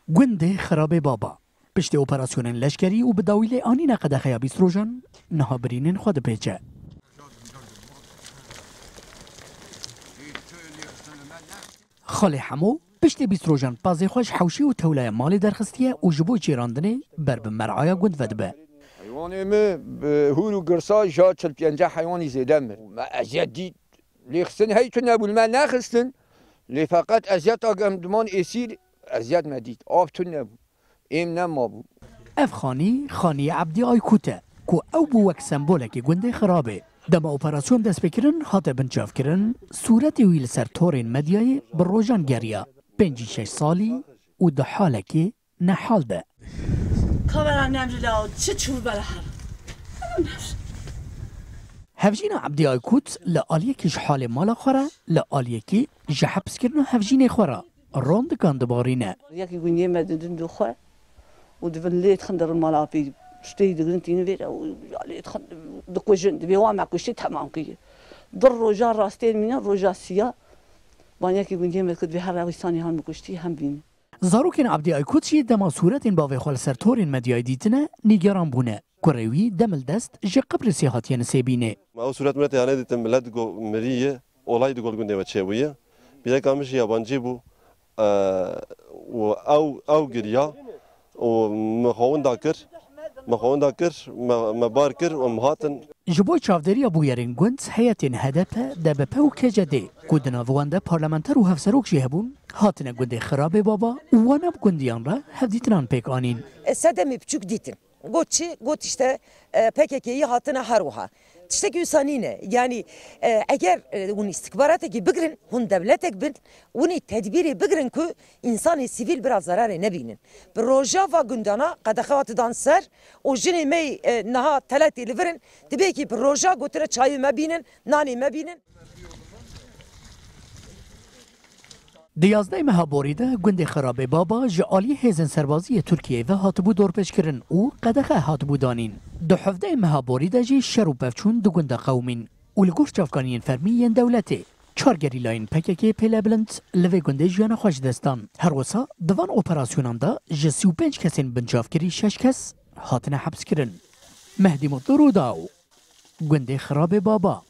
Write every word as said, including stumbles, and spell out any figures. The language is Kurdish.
Gundê Xirabê Baba. Piştî operasyonên leşkerî û bi dawî lê anîna qedexeya bîst rojan, niha birînên xwe dipêçe. Xalê Hemo piştî bîst rojan pazê xwe ji hewşî û tewlaya malê derxistiye û ji bo çêrandinê ber bi meraya gund vedibe. Heywanê min bi hûr û girsa ji çil pênc heywanî zêde mir. Me eziyet dît. Lê xistin hey tune bû, li me nexistin. Lê feqet eziyeta em diman êsîr, eziyet me dît. Av tune bû. Êm nemabû. Ev xanî, xanî Ebdî Aykût e, ku ew bû wek sembolekî gundê Xirabê. Dema operasyon dest pê kirin, hate binçavkirin, sûretê wî li ser torên medyayê bi rojan geriya. Pêncî şeş salî û di halekî nehal de. Kamera nemrila çi çû bela her. Hevjîna Ebdî Aykût li aliyekî ji halê mala xwe re, li aliyekî ji hepskirina hevjînê xwe re rondikan dibarîne. Yekî gundiyê me didin di xwe û dibin lê dixin derin mala pê, şteyî digirin tînin vêre û ya lê dixin dikujin, dibê wa me kuştî temam kiriye. Di roja rastê mîne, roja siya, ban yekî gundiyê me dikir dibê her wî sanî han min kuştî hem bînin. Zarokên Ebdî Aykût jî dema sûretên bavê xwe li ser torên medyayê dîtine, nîgeran bûne. Kurê wî dem li dest ji Qibrisê hatiye nisêbînê. Ew sûret miletê hane dîtin, milet digo mirî ye, olay di gol gundê me çêbûye. Pîreka min jî yabancî bû, e, û ew, ew giriya û min xwe winda kir, min xwe winda kir, me, me bar kir û em hatin. Ji bo çavdêriya bûyerên gund, heyetên H D P, D B P û K C D, ku di nav wan de parlamenter û hevserok jî hebûn, hatine gundê Xirabê Baba û wan ev gundiyan re hevdîtinan pêk anîn. E, sedemê biçûk dîtin. Got çi? Got işte, e, P K K'yî hatine her wiha. Tiştekî wisa nîne. Yanî, e, eger, e, hûn îstîxbaratekî bigirin, hûn dewletek bin, hûn ê tedbîrê bigirin ku însanê sivîl bira zerarê nebînin. Bi roja va gundana qedexe hatidan ser û jinê me yê, e, niha teletê li vir in, dibê kî bi roja gotine çayê me bînin, nanê me bînin. Di yazdehê meha borî de gundê Xirabê Baba ji aliyê hêzên serbazî yê Tirkiyeyê ve hatibû dorpêçkirin û qedexe hatibû danîn. Di hevdehê meha borî de jî şer û pevçûn di gund de qewimîn û li gor çavkaniyên fermî yên dewletê, çar gerîlayên P K K'yê pêlebilind li vê gundê jiyana xwe ji dest dan. Her wisa di van operasyonan de ji sî û pênc kesên binçavkirî şeş kes hatine hepskirin. Mehdî Mutlu Rûdaw, gundê Xirabê Baba.